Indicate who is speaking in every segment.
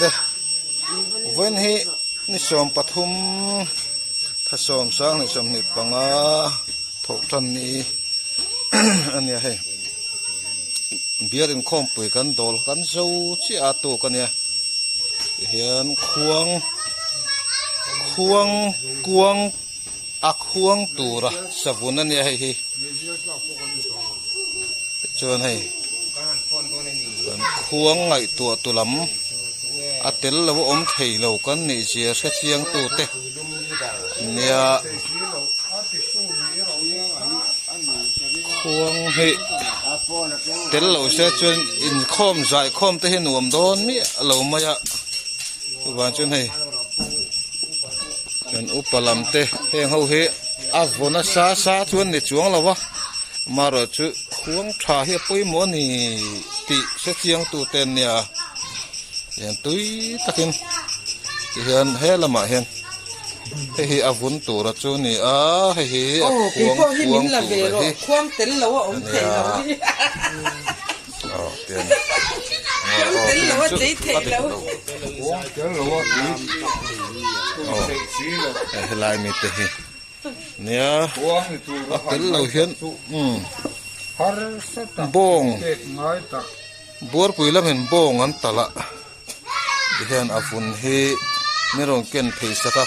Speaker 1: Le vawiin hi ni 13 thasawm sang ni 25 thawh tan ni a nia hei bial inkhawmpui kan dawl kan zo chiah a tuk a nia tihian khuang khuang kuang a khuang tura savun a nia hei hi tichuan hei kan khuang ngaihtuah tu lam a tel lo a awm thei lo kan nih zia hre chiang tu te nia khuang hi tel lo se chuan inkhawm zaikhawm te hi nuam dawn miah lo mai a chuvang chuan hei kan upa lam te heng ho hi a vaw nasa sa chuan ni chuang lo va amaherawh chu khuang tha hi a pawimawh a ni tih hre chiang tu te an nia hian tui takin tihian he lamah hian hei hi a vun tura chu a ni a hei hi a khuang kuang tura hi a nia aw tiang aw tiang chu a dik lo aw helai mi te hi nia a tel lo hian umm bawng buarpui lamin bawng an talh a tihian a vun hi min rawn ken phei sak a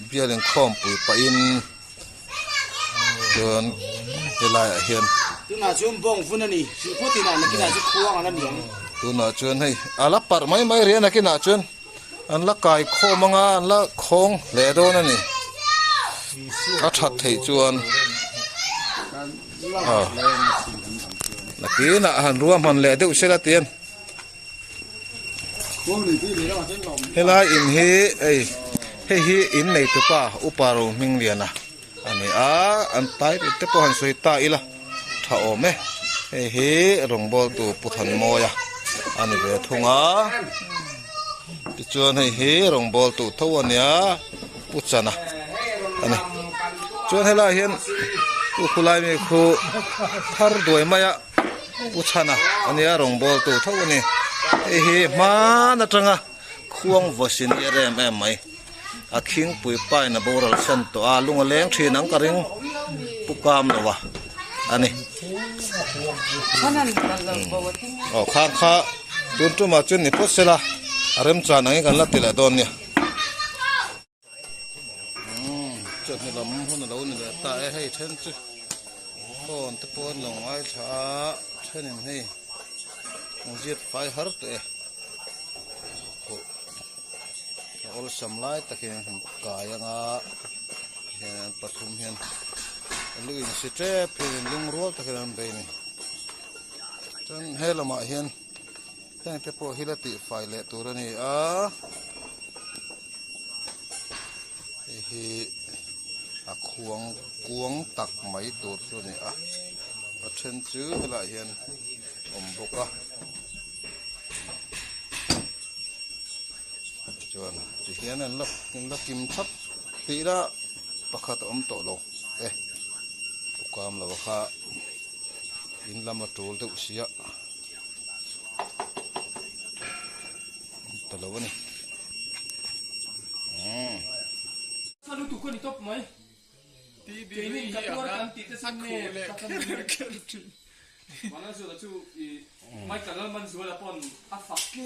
Speaker 1: bial inkhawmpui pahin. Chuan helaiah hian
Speaker 2: Tunah chuan bawng vun a ni. Chu pawh tinah nakinah chu khuang a la ni ang.
Speaker 1: Tunah chuan hei a la parh mai mai rih a nakinah chuan an la kai khawm anga an la khawng hle dawn a ni. A that theih chuan aw nakinah han ruahman leh deuh sela tian. Helai in hi hei hei hi in nei tupa upa ro hming lian a a ni a an tai te pawh han sawi ta ila tha awm e hei hi rawngbawltu pu Thanmawia a ni ve thung a tichuan hei hi rawngbawltu tho a nia pu Chana a ni chuan helaiah hian u khulai mi khu thar duai mai a. Pu Chhana a nia rawngbawltu tho a ni. Hei hi hman atanga khuang vawsin hi a rem em mai. A khingpui pain a boral san tawh a, lung a leng thin ang ka ring pu kam lo a a ni. Aw khang kha tun tumah chuan ni phawt sela a remchan angin kan la ti leh dawn nia. Chawhnu lam hun a lo ni leh ta e hei then chu phone te pawh an lo ngaithla a thenin hei an ziat fai har tawh e huh a awlsam lai takin an han kai anga hian an pathum hian lu in si tep hian in lungrual takin an bei a ni chuan he lamah hian. Heng te pawh hi la tihfai leh tur a ni a, hei hi a khuang kuang tak mai tur chu a ni a, a then chu helaiah hian a awm bawk a, chuan tihian an la an la kim thap tih lah pakhat a awm tawh lo e, pu kam lo kha in lam a tul deuh sia. Ta lo a ni.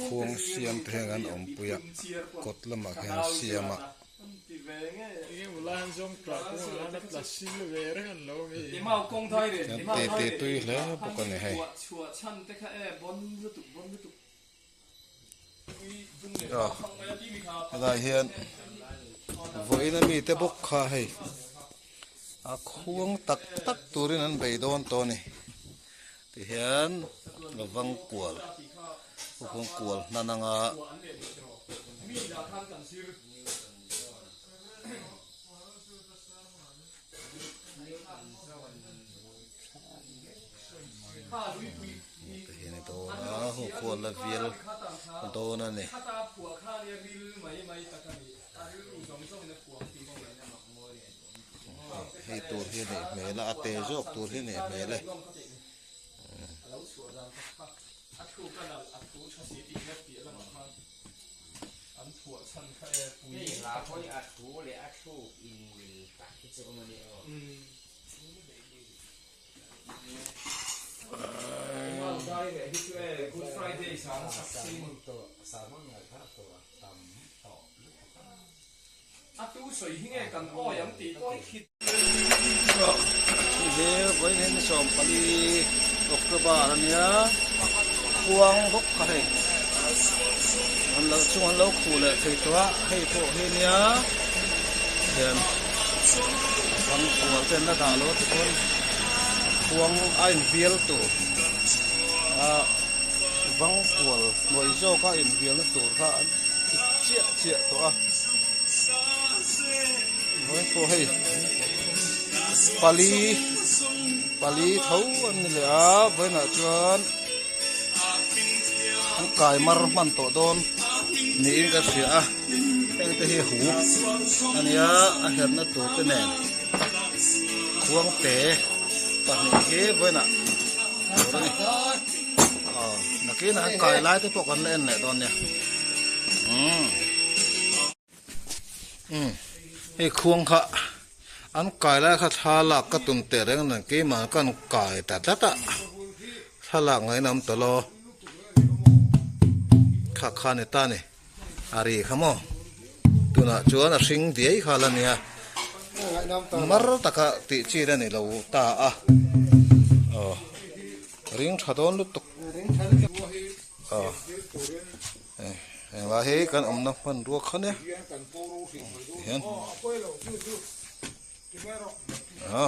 Speaker 1: Khuang siam te hian an awmpui a kawt lamah khian siam a. Kan titi tui hle bawk a ni hei. Aw helai hian vawiin ami te bawk kha hei a khuang tak tak turin an bei dawn tawh a ni tihian lovang kual khuang kual hnan anga. Tihian a dawn a hung khual la vial a dawn a ni. Hei tur hi a nih hmel a a te zawk tur hi a nih hmel e. He vawiin hi ni 14 October a nia khuang bawk kha hei an lo chung an lo khuh leh thei tawh a hei pawh hi nia hian bang kual te an la dah lo a tichuan khuang a invial tur ah bang kual hnuai zawka invialna tur kha an ti chiah chiah tawh a. Vawiin pawh hei pali pali tho an ni leh a vawiinah chuan an kai mar hman tawh dawn niin ka hria a heng te hi hu a nia a herna tur te nen khuangte pahnih hi vawiinah tur a ni aw nakinah an kai lai te pawh kan la en leh dawn nia umm. Umm hei khuang kha an kai lai kha thla lak ka tum teh reng nen keimah kan kai ta tlat a thla lak ngaih na awm ta lo kha kha ni ta ni a ri kha maw tunah chuan a hring diai kha la nia mar taka tih chi la ni lo ta a aw ring tha dawn lutuk aw. Heng lai hi kan awmna hmanrua kha nia tihian a.